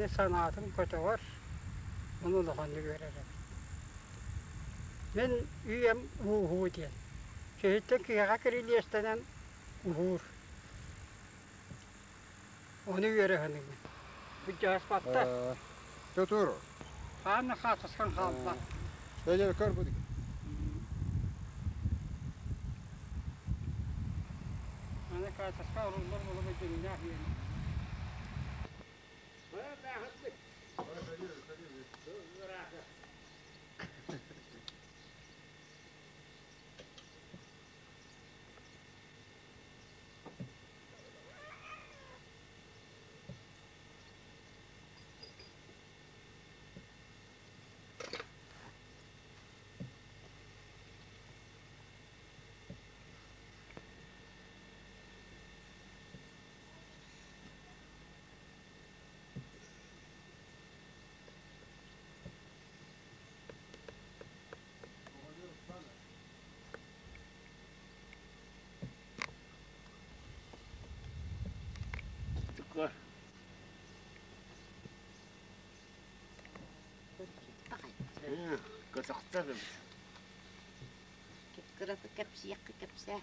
Санаатын көтөҕөр, ону улаханнык үөрэр эбит. Мин үйэм ууһуу диэн. Киһиттэн киһиэхэ кирилиэстэнэн уһуур. Ону үөрэ саныыбын. Быдьааспаттар. Тутур. Хаанна хаатасхан хаалбат. Дьэ, көр бу. Аны хаатаска оруллар буолуба дьиҥнээх үөнэ. Көтөхтөр эбит. Кыраты кэпсиэххэ кэпсээ.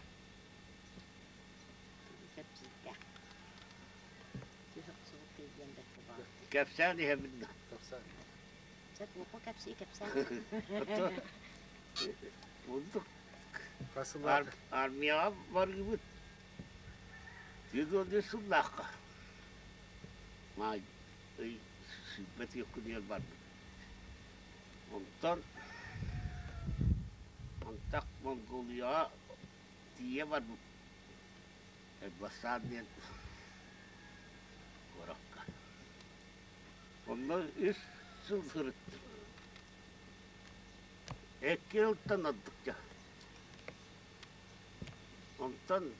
Кэпсиирдээх. Кэпсээн иһэбин да. Кэпсии кэпсээн. Бурдук армияҕа барыыбыт. Түөрт сыллаахха маай ый сүүрбэ күнүгэр барбыт. Онтон антах Монголияҕа тиийэ барбыт. Элбасаан диэн куоракка. Онно үс сыл сырыттым. Икки сылтан ордукча. Онтон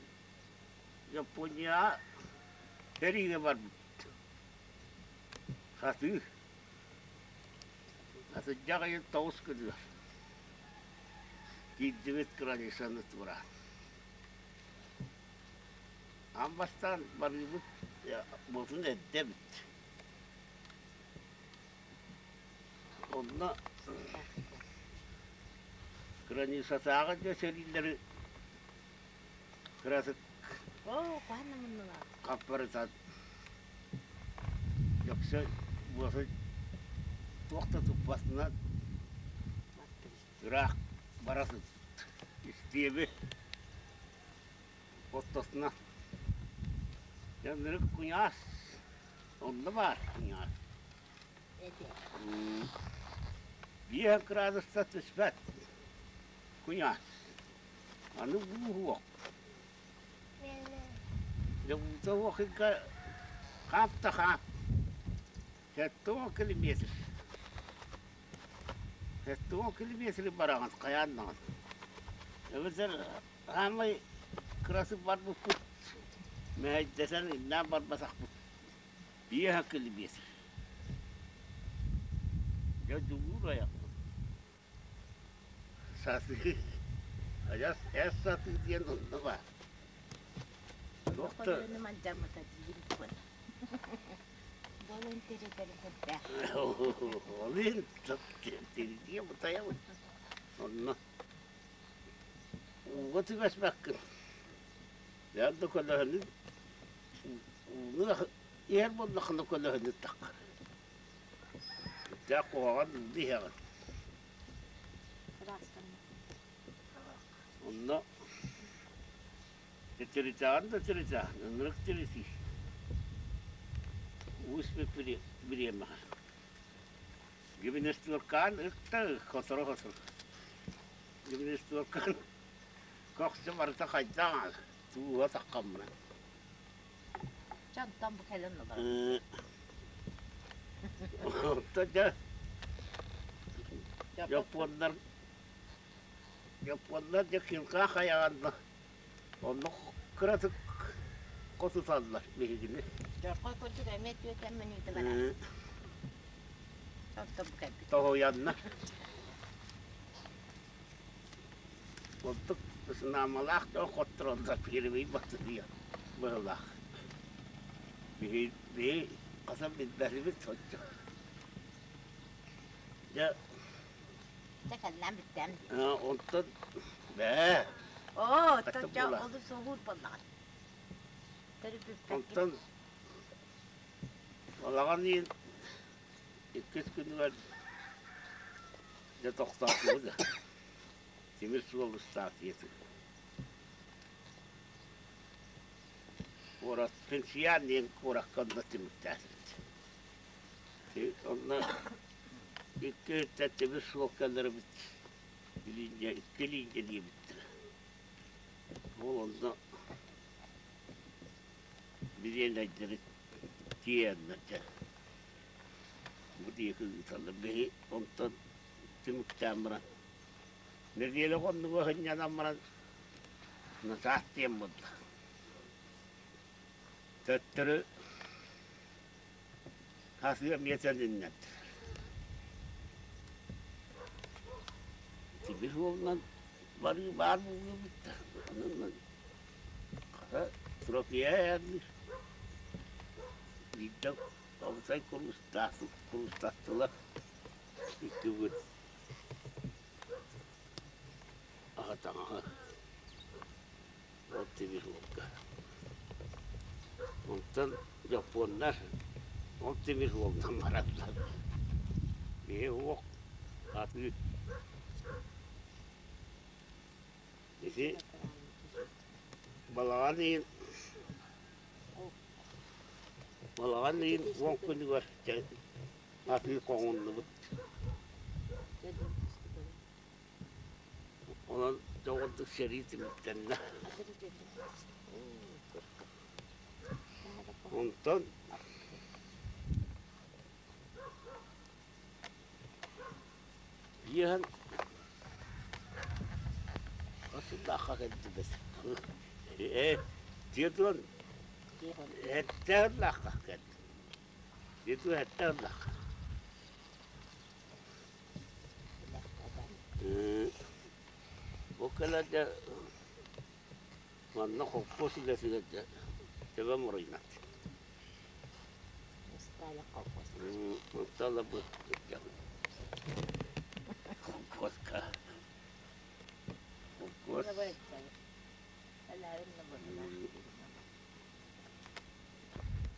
Японияҕа сэриигэ барбыт. Сатыы. Атырдьах ыйын тоҕус күнүгэр киирдибит границаны туораан. Аан бастаан барыыбыт буотун эрдэ эбит. Онно границатааҕы дьэ сэриилэри кыратык хаппарытан дьоксо буотун туох да туппатынан ыраах бара сылдьыбыт. Истиэби Ортотуна дьоннору куйаас онно баар куйаас. Биэс градуста түспэт куйаас. Аны уу суох. Дьэ уута суох ыйга хаап да хаап. 70 километр. 70 километры бараҕын хайаан даҕаны. Эбэтэр Хаамай кырасык барбыппыт, мэһэйдэсэн иннээн барбатахпыт. Биэһэ километр. Дьэ дьулуур айахпыт. Сатыы, адьас эр сатыы диэн онно баар. Туох да Ол иһин тиритиэ бутайабын. Онно Ууга түбэспэккин. Дьэ да көлөһүнү ууну иһэр буоллаххына көлөһүнү таххар. Иттээх куһаҕан ууну иһэҕин. Онно тиритээҕин да тиритээҕин, ынырык тиритии. Уу испит бириэмэҕэ. Гимнастуоркаан ыкта хоторо-хоторо. Гимнастуоркаан көхсө барыта хайдаах тууһа таххаммына. Чантан бу кэлэн олорор. Онто дьэ Японнар Японнар дьэ килка хайаҕанна онно кыратык хотуталлар биһигини. Дьорҕой курдук эмиэ түөтэн мүнүүтэ барар. Тоһуйанна. Онтук сынаамалаах дьон хоттороннор первый батыһыйа быһылаах. Биһи биһи Хасан билбэтибит соччо. Дьэ Дьэ кэллээн бүттэм дии. Онтон бээ. Оо, оттон дьэ олус солуур буоллаҕын. Төрүт бүппэккин. Онтон балаҕан ыйын иккис күнүгэр дьэ тохтоотубут да. Тимир суол ыстаатыйатын. Куорат Пенсиян диэн куоракка онно түмүктээтибит. Онно икки өттө тимир суол кэллэрбит линия икки линия диэбиттэрэ. Ол онно билиэннэйдэри тиэйэннэр дьэ бу диэки ыыталлар. Биһи онтон түмүктээн баран нэдиэлэ хоннуга сынньанан баран Назад диэн буолла. Төттөрү хасыа миэтэлиннэр. Тимир суолунан барыы баар буолуо да. Онон хата трофея айанныыр. Биирдэ абытай курустаахтылар икки күн. Аҕа таҥаһа ол тимир уолга. Онтон дьоппуоннар ол тимир уолунан бараллар. Биһи уох атыы ити балаҕан ыйын балаҕан ыйын 10 күнүгэр атыы хоҥуннубут. Онон доҕордук сэрии түмүктэннэ. Онтон биэһэн хасыллаахха кэлдибэт. Ээ, тиэтуон эттээх кэлдим. Тиэтуон эттээх Бу кэлэр дьэ манна холкуос үлэтигэр дьэ төбөм оройунат. Устала бу холкуоска. Холкуос.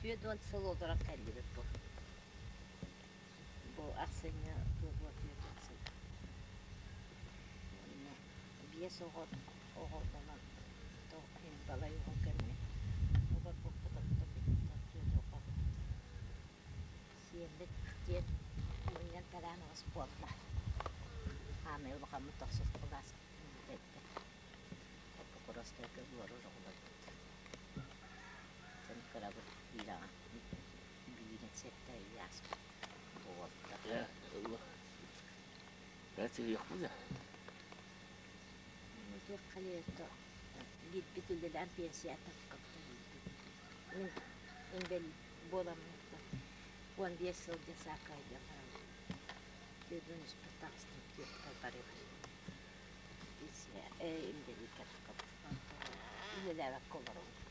40 сыл олорон кэллибит бу. Бу ахсынньы туоһуо 40 сыл. Уонна биэс оҕо оҕолонон иһин балай уһун кэмҥэ олорбуппут оттон бүттэ түөрт оҕо. Сиэммит диэн мунньан тараан оҕус буолла. Хаамай улахаммыт тохсус кылаас бүтэрдэ. Покровскайга олорор оҕолорбут. Дьон кырабыт биир биирин сэттэ ый ааспыт буолта. Бэрт Туох халыйа биирбит үлэлээн пенсията Мин инбэлиит буоламмын 15 сыл дьа саакка сылдьан бараммын түөрт үспүт таҕыстым түөртэр барыбар пенсия инбэлииккэ үлэлээбэккэ олоробун.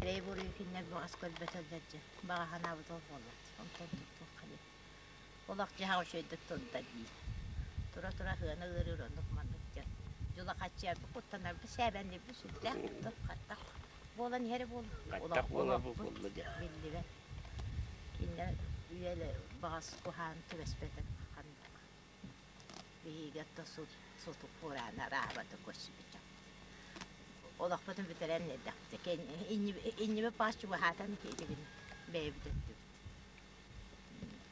Эрэй буруйу кинилэр баҕас көрбөтөллөр дьэ, баҕа санаабыт ол буоллар онтон туттуохха диэн. Олох дьаһах үчүгэйдик турда дии. Тура-тура сыана ыарыыр оннук маннык дьон. Дьулахаччыйарбыт куттанарбыт сээбэннирбит сүрдээх туттар хаттах буолан иһэрэ буолла. Хаттах буола буолла дьэ. Биллибэт. Кинилэр үйэлэ баҕас куһаан түбэспэтэх ханнык. Биһиги оттон сутук кураана араабата көрсүбүт дьон. Олохпутун бүтэрэн эрдэхпит. Иннибит паас чугаһаатан итигин бэйэбит өттүбүт.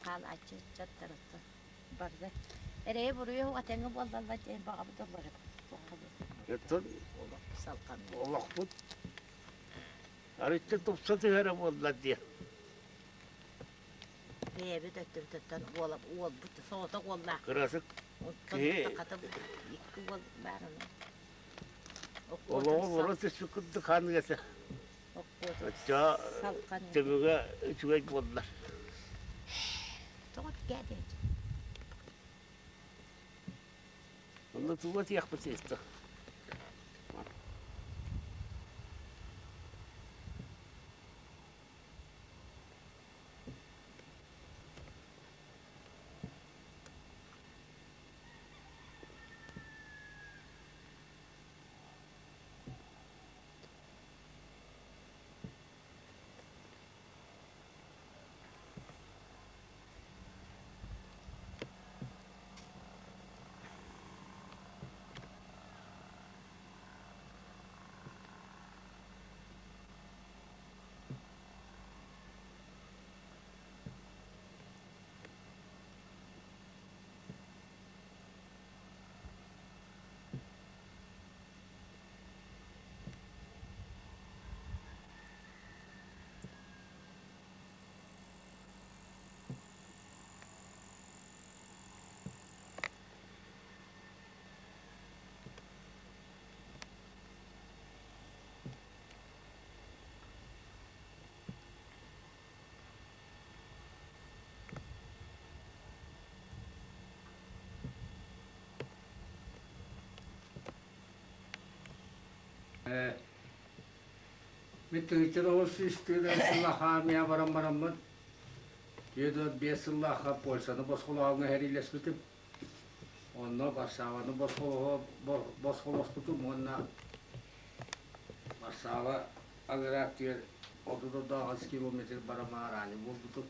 Хаалааччы ыччаттарыттан барда. Эрэйэ буруйа этэҥҥэ буоллаллар диэн баҕабыт олорор. Оттон олохпут арыйча тупса түһэрэ буолла диэн. Бэйэбит өттүбүтүттэн уолбут соҕотох уоллаах. Кырасык киһи икки уол баарына. Олоҕу олоро түспүт курдук ханыга этэ. Оччо түмүгэ үчүгэй буоллар. Тоҕо тикээдиэ? Онно тугу этиэхпит сыыста? Мин 1900 сыллаах армия баран бараммын, 45 сыллаахха Польшаны босхолооһуҥҥа сэриилэспитим. Онно Варшаваны босхолоспутум уонна Варшава агыраак түөр 38 километр барамаараани буолбутум.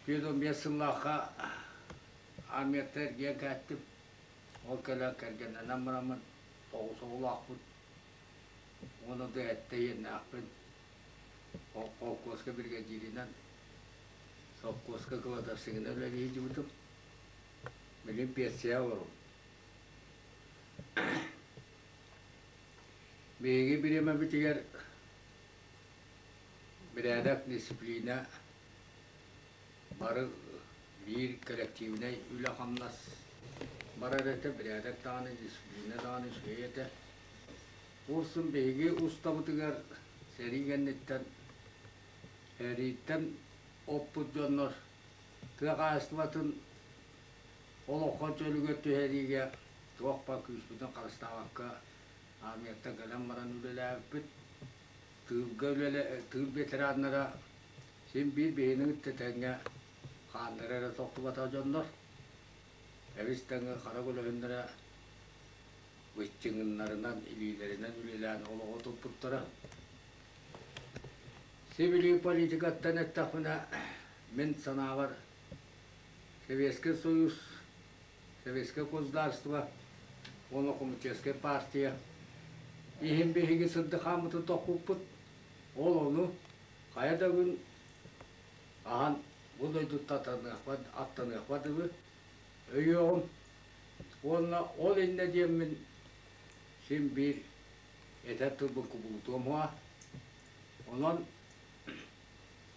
45 сыллаахха армияттан эргийэн кээттим. Ол кэлэн кэргэннэнэн бараммын тоҕус оҕолоохпут. Уонна да эттэ иэннээхпин. Холкуоска биригэдьииринэн, сопхуоска кладовщигынан үлэлии сылдьыбытым. Билигин пенсияҕа олоробун. Биһиги бириэмэбитигэр бэрээдэк, дисциплина бары биир коллективнай үлэ-хамнас барар этэ, бэрээдэк даҕаны, дисциплина даҕаны үчүгэй этэ. Урсун биһиги устабытыгар сэрии кэнниттэн сэрииттэн оппут дьоннор тыа хаһаайыстыбатын олоххо чөлүгэр түһэриигэ туох баар күүспүтүн харыстаабакка армияттан кэлэн баран үлэлээбиппит. Тыылга үлэлэ тыыл ветераннара син биир биһини кытта тэҥҥэ хааннара эрэ тохтубатах дьоннор. Эбис тэҥҥэ хара көлөһүннэрэ быччыҥыннарынан, илиилэринэн үлэлээн олоҕу туппуттара. Сибилии политикаттан эттэхпинэ, мин санаабар, Советский Союз, Советское государство уонна Коммунистическая партия иһин биһиги сырдык хааммытын тохпуппут. Ол ону хайа да күн аһан бу дойдуттан аттаныахпат, аттаныахпат дылы өйүөҕүм. Уонна ол иннэ диэммин син биир этэр тылбын кубулутуом уһа. Онон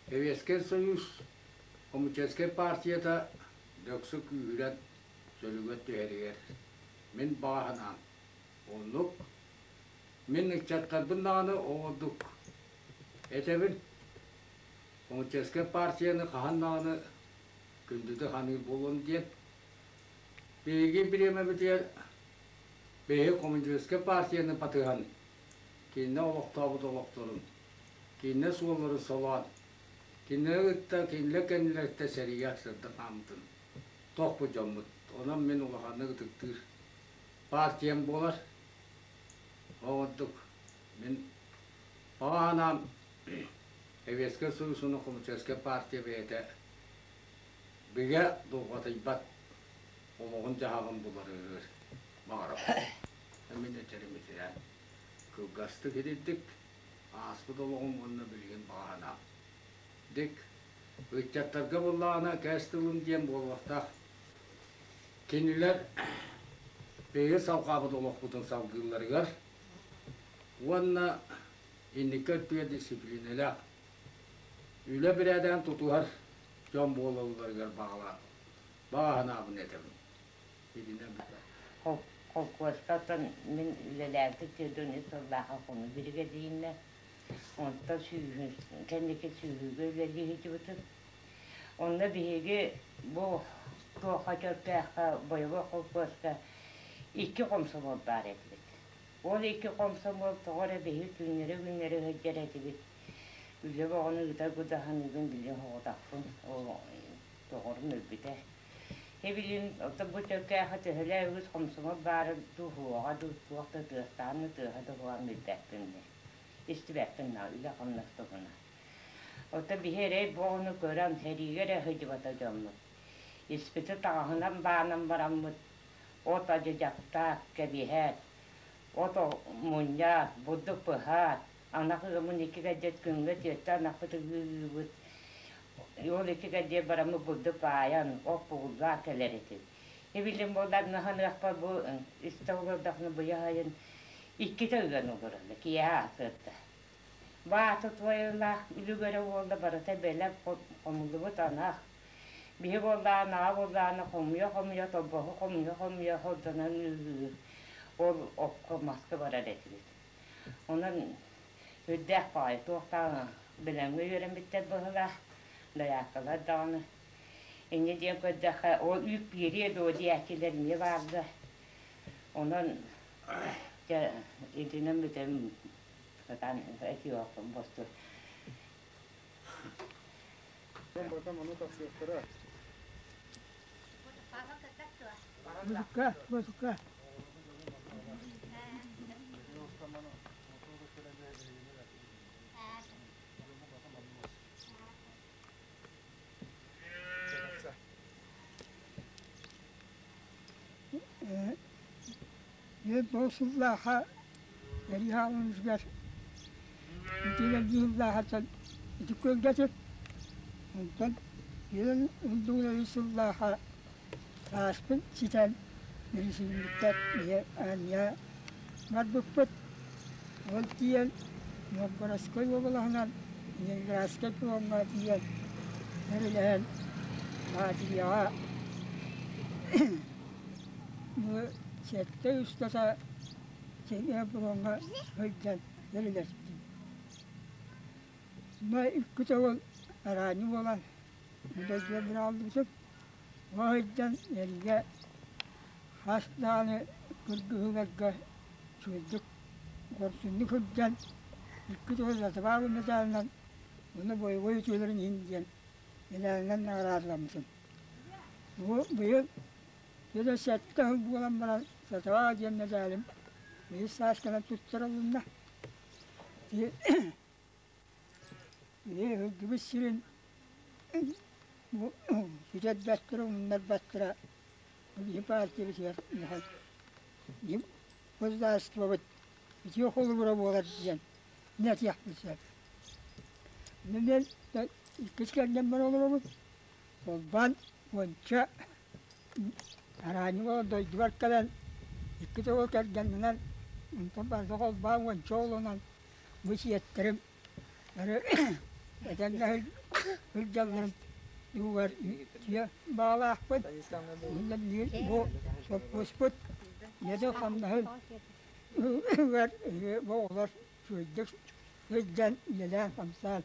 Советскай Союз Коммунистическай партията дөксө күүһүрэн чөлүгэр түһэригэр мин баҕа санаам оннук. Мин ыччаттарбын даҕаны оҕордук этэбин. Коммунистическай партияны хаһан даҕаны күндүтүк саныыр буолуом диэн. Биһиги бириэмэбитигэр биһиги Коммунистическай партияны батыһан кинини олохтообут олохторун, кинини суолларын солоон, кинилэри кытта кинилэр кэннилэриттэн сэриигэ сырдык хааммытын тохпут дьоммут. Онон мин улаханнык ытыктыыр партиям буолар. Ол курдук мин баҕа санаам Советскай Союз уонна Коммунистическай партия бэйэтэ бигэ дулҕатыйбат олоҕун-дьаһаҕын буларыгар баҕарабын. Мин этэрим итинэн кылгастык итирдик ааспыт олоҕум уонна билигин баҕа санаам. Дик, ыччаттарга буоллаҕына кээс тылым диэн буолуохтаах. Кинилэр биһиги салҕаабыт олохпутун салгыылларыгар уонна инники өттүгэр дисциплинэлээх үлэ бирээдээн тутуһар дьон буолалларыгар баҕалаах баҕа санаабын этэбин. Итинэн бүтэр. Холкуоска мин үлэлээбит 43 сыллаах хонуу биригэдьииринэн, онтон сүүһүн кэнники сүүһүгэ үлэлии сылдьыбытым. Онно биһиги бу туохха Чөркөөххө боевой холкуоска икки хомсомуол баар этибит. Ол икки хомсомуол тоҕо эрэ биһиги түүннэри-күннэри сылдьар этибит. Үлэ бөҕөнү ыыта гудаһаныыбын били оҕотохпун, ол доҕорум өлбүтэ. Эбилин оттон бу Чөркөөххө төһөлөөх үгүс хомсомуол баара дуу, суоҕа дуу, туох да тыастаан да тыаһа да суоҕа билбэппин мин. Истибэппин да үлэ-хамнас туһунан. Оттон биһи эрэй бөҕөнү көрөн, сэриигэ эрэ сылдьыбата дьоммут. Испити таҥаһынан баанан бараммыт, от адьыдьахтаах, кэбиһээт, от мунньаат, бурдук быһаат, анах ыамын икки кэлдьэт күҥҥэ түөртэ анахпыт ыгыыбыт. Ол икки кэлдьиэ бараммыт бурдук баайан, от бугуллаах кэлэр этим. Эбилин буоллар бу истэ олордохпуна быйа сайын иккитэ ыан олороллор, киэһэ аатырда. Баата туойалаах үлүгэрэ буолла барыта бэлэм хомуллубут анах. Биһи буоллаҕына, аҕа буоллаҕына хомуйа-хомуйа, торбоһу хомуйа-хомуйа хордонон ыыһыыр. Ол окко маска барар этибит. Онон үрдээх баҕайы туох даҕаны бэлэмҥэ үөрэммиттэр быһыылаах, дайааккалар даҕаны. Инньэ диэн көрдөххө, ол үүт биэриэ дуо диэччилэр эмиэ баарга. Онон дьэ итинэн бүтэн. Сатаан этиэхпин босту. Потом ону тахсыахтара. Музыка, музыка. Бу сыллааха сэрии хаалыммытыгар итиилэрдии сыллаахаттан ити күөлгэтик, онтон биир ылдугунары сыллааха сааспын ситэн бирисиһинньиктэр ийэ аанньа барбыппыт. Ол тиийэн Новгородскай уобалаһынан Ленинградскай фроҥҥа тиийэн тэрилэһэн Баатыйаҕа сэттэ устата сэриэ фроҥҥа сылдьан тэрилэспитим. Ма икки төгүл араанньы буолан дойдуга быраҕыллыбытым. Ол сылдьан эргэ хас даҕаны кыргыһыыларга үчүгэйдик хорсуннук сылдьан икки төгүл Затыбаал медалынан уонна бойобуой үтүөлэрин иһин диэн медалынан наҕараадаламмытым. Бу быйыл дьэ сэттэ сыл буолан баран Затыбаал диэн медалым быйыл саас кэлэн туттарылынна. Били сылдьыбыт сирин сүтэрбэттэрэ, умнарбаттара биһи партиябытыгар улахан государствобыт үтүө холобура буолар диэн этиэхпин сөп. Мен иккис кэргэммэр олоробут. Холбоон уонча араанньы буолан дойдубар кэлэн икки төгүл кэргэннэнэн, онтон барыта холбоон уонча оҕолонон бу сиэттэрим бары этэҥҥэ сылдьалларын туһугар үтүө баҕалаахпын. Бу сопхуоспут үлэтин-хамнаһын бу оҕолор үчүгэйдик сылдьан үлэлээн-хамсаан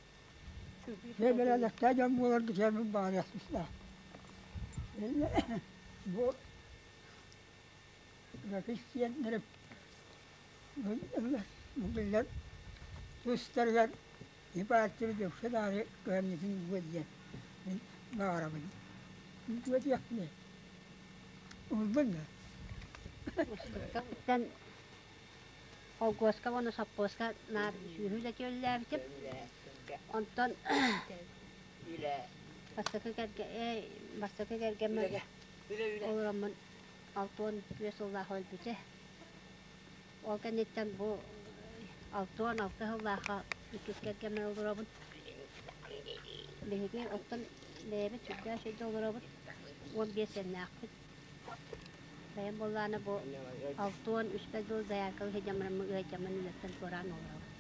дьэ бэрээдэктээх дьон буоларгытыгар мин баҕарыах тустаахпын. Бу кыракый сиэннэрим Бу биллэр тустарыгар ипааттары дөксө даҕаны кыһамньытын угуо диэн мин баҕарабын. Үтүө диэхпиний? Уһуллун да? Устуттан холкуоска уонна сопхуоска наар сүөһү үлэтэ үлэлээбитим. Онтон бастакы кэргэ бастакы кэргэммэр олороммун 65 сыллаах өлбүтэ. Ол кэнниттэн бу 66 сыллаахха иккис кэргэммэр олоробун. Биһиги оттон бэйэбит сүрдээх сиргэ олоробут, 15 сэннээхпит. Бэйэм буоллаҕына бу 63 дьыл дояркалыы сылдьаммын ыалдьаммын үлэттэн туораан олоробун.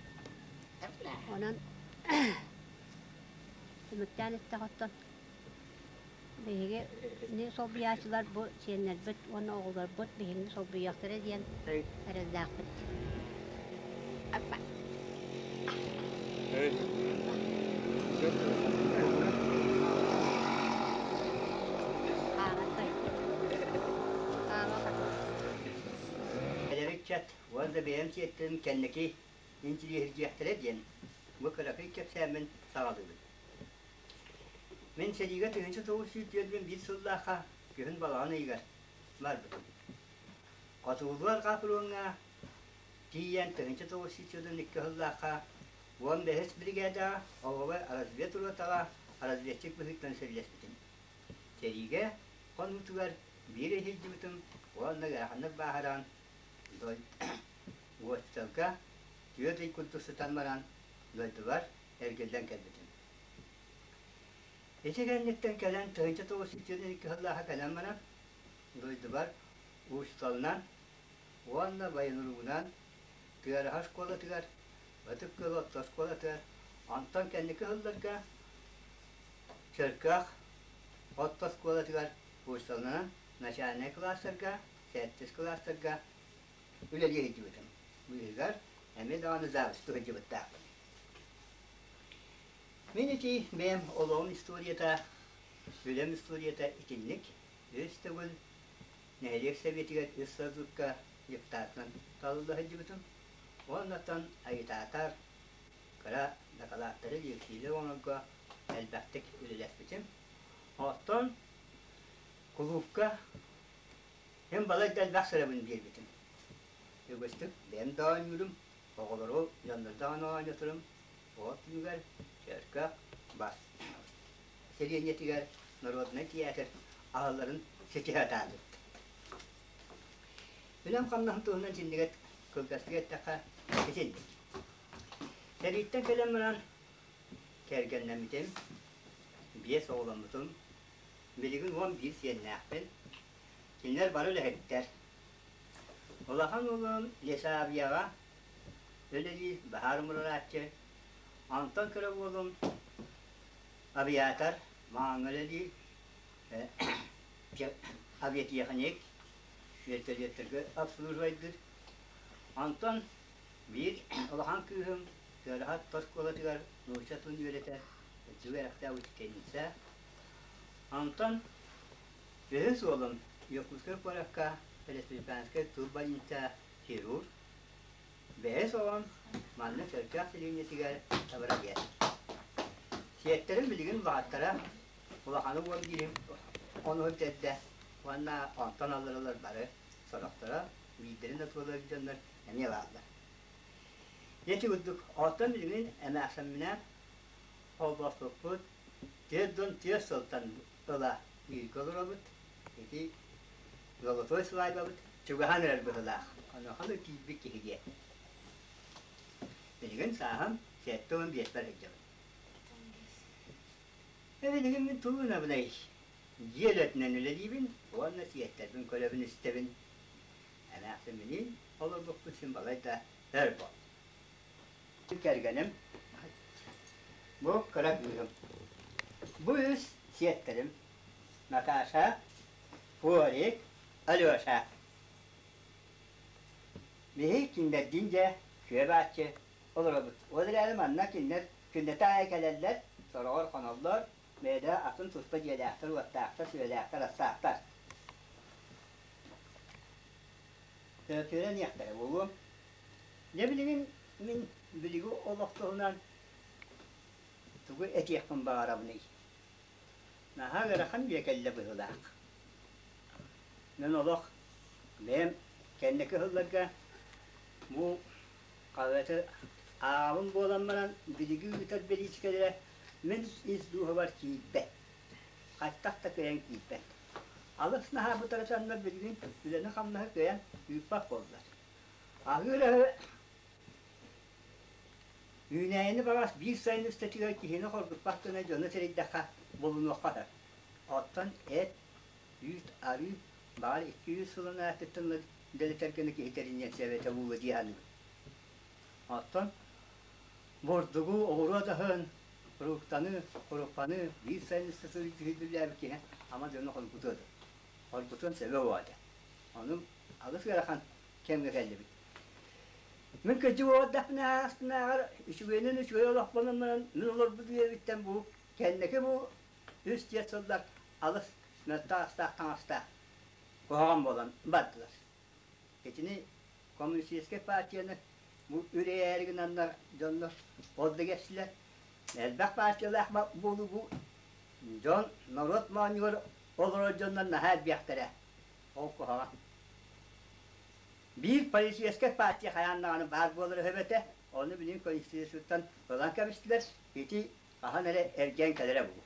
Онон түмүктээн истэх оттон Биһиги солбуйааччылар бу сиэннэрбит уонна оҕолорбут биһигини солбуйуохтара диэн эрэллээхпит. Эдэр ыччат уонна бэйэм сиэттэрим кэнники интириэһиргиэхтэрэ диэн бу кыракый кэпсээммин саҕалыыбын. Мин сэриигэ 1941 сыллаахха күһүн балаҕан ыйыгар барбытым. Хотугулуу-арҕаа фроҥҥа тиийэн 1942 сыллаахха 15 биригээдэҕэ оҕобор разведротаҕа разведчик быһыытынан сэриилэспитим. Сэриигэ хонуутугар биир иһиллибитим уонна ыараханнык бааһыран госпиталга түөрт ый курдук сытан баран дойдубар эргиллэн кэлбитим. Ити кэнниттэн кэлэн 1942 сыллааҕы кэлэн баран, дойдубар учууталынан уонна военругунан Тыараһа оскуолатыгар, Ытык Күөл орто оскуолатыгар, онтон кэнники сылларга Чөркөөх орто оскуолатыгар учууталынан начальнай кылаастарга, сэттис кылаастарга үлэлии сылдьыбытым. Быыһыгар эмиэ даҕаны завучтуу сылдьыбыттаахпын. Мин ити бэйэм олоҕум историята, үлэм историята итинник үс төгүл нэһилиэк сэбиэтигэр үс созывка депутатынан талылла сылдьыбытым. Уоннаттан агитатор, кыра дакылааттары лиэксийлэр оҥорорго элбэхтик үлэлэспитим. Оттон кулуупка мин балайда элбэх сырабын биэрбитим. Үгүстүк бэйэм да оонньуурум, оҕолору дьоннору даҕаны оонньоторум. Ол түмүгэр Чөркөөх бас сэлиэнньэтигэр народнай театр аһылларын ситиһэ сатаабыт. Үлэм-хамнаһым туһунан синнигэт кылгастык эттэххэ итинник. Сэрииттэн кэлэн баран кэргэннэммитим, биэс оҕоломмутум, билигин 11 сиэннээхпин. Кинилэр бары үлэһиттэр. Улахан уолум Лесавияҕа үлэлиир баһаар умуруорааччы, онтон кыра уолум авиатор, маҥаҥҥа үлэлиир, авиатехник, вертолеттарга обслуживайдыыр. Онтон биир улахан кыыһым Тыараһа оскуолатыгар нуучча тылын үөрэтэр, үрдүк үөрэхтээх учительница. Онтон үһүс уолум Якутскай куоракка республиканскай турбольница хирург. Бэһис оҕом манна Чөркөөх сэлиэнньэтигэр табарабиэт. Сиэттэрим билигин улааттара, улаханы уон биирим онуһун тэрдэ уонна онтон алларалар бары сорохторо биирдэрин да туолар дьоннор эмиэ бааллар. Ити курдук, оттон билигин эмээхсимминээн холбоспуппут 44 сылтан ыла бииргэ олоробут. Ити золотой свадьбабыт чугаһаан эрэр быһыылаах. Онуоха да тиийбит киһи диэн. Билигин сааһым 75-пэр сылдьабын. Билигин мин тугу гынабыный? Дьиэ үлэтинэн үлэлиибин уонна сиэттэрбин көрөбүн-истэбин. Эмээхсимминиин олорбуппут син балайда өр буолла. Кэргэним, бу кыра кыыһым. Бу үс сиэттэрим Наташа, Форик, Алеша. Биһи кинилэрдиин дьэ күө бааччы олоробут. Ол эрээри манна кинилэр күннэтэ аайы кэлэллэр, сороҕор хоноллор, бэйэлэрэ атын туспа дьиэлээхтэр, уоттаахтар, сүөлээхтэр, астаахтар. Төрөтүөрэн иэхтэрэ буолуом. Дьэ билигин мин билиги олох туһунан тугу этиэхпин баҕарабыный? Наһаа ыарахан үйэ кэллэ быһыылаах. Мин олох бэйэм кэнники сылларга бу хаһыаты ааҕабын буолан баран билиги ыытар бэлиитикэлэрэ мин ис дууһабар киирбэт. Хайдах да кыайан киирбэт. Алыс наһаа бытарытаннар билигин үлэни-хамнаһы кыайан ыыппат буоллар. Аһыыр аһы Үүнээйини баҕас биир сайын устатыгар киһини хоргуппат гына дьону тэрийдэххэ булунуохха сөп. Оттон эт, үүт, арыы баҕар 200 сылын ааттыттан дэлэтэр гына киһи тэриниэн сөп этэ буолуо дии саныыбын. Оттон бурдугу, оҕуруот аһын, фруктаны, куруппаны биир сайын устатыгар киһи киһи ама дьону хоргутуо дуо? Хоргутуон сөбө буолуо этэ. Ону алыс ыарахан кэмҥэ кэллибит. Мин кырдьык олордохпуна ааспынааҕар үчүгэйинэн үчүгэй олохпунан баран мин олорбут үйэбиттэн бу кэнники бу үс түөрт сыллар алыс мөлтөх астаах таҥастаах куһаҕан буолан бардылар. Итини коммунистическай партияны бу үрэйээри гынаннар дьоннор ол да кэпсилэр. Элбэх партиялаах буолуу бу дьон норуот моонньугар олорор дьоннор наһаа элбиэхтэрэ. Ол куһаҕан. Биир полицейскай партия хайаан даҕаны баар буолар үһү этэ, ону билигин Конституцияттан ылан кэбистилэр, ити хаһан эрэ эргийэн кэлэрэ буолуо.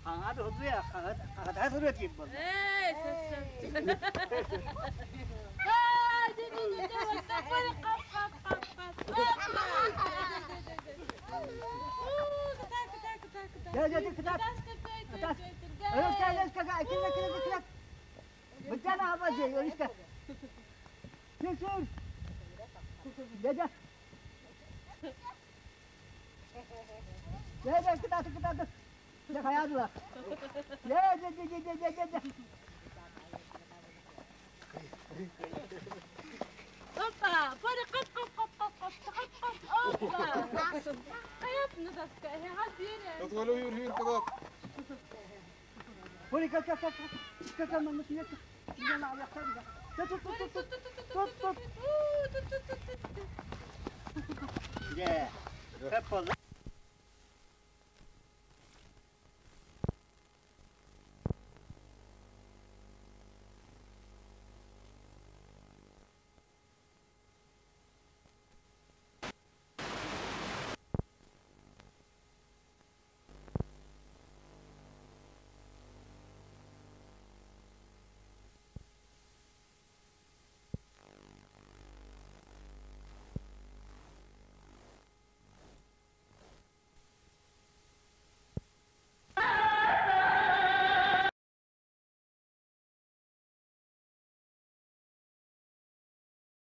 Хаҥа туруя, хаҥа туруя диир буолла. Ээ, сөп сөп. Дьэ, дьэ, кытаат. Кытаат. Өрүскэ, өрүскэ, килэ, килэ, килэ. Бытан аба дьэ, өрүскэ. Сүр, сүр. Дьэ, дьэ. Дьэ, дьэ, кытаат, кытаат. Дьэ хайаатылар? Дьэ дьэ дьэ дьэ дьэ дьэ дьэ. Опа, пари кап кап кап кап кап кап кап опа. Пари кап кап кап кап кап манна сине Дьэ, сөп буолла.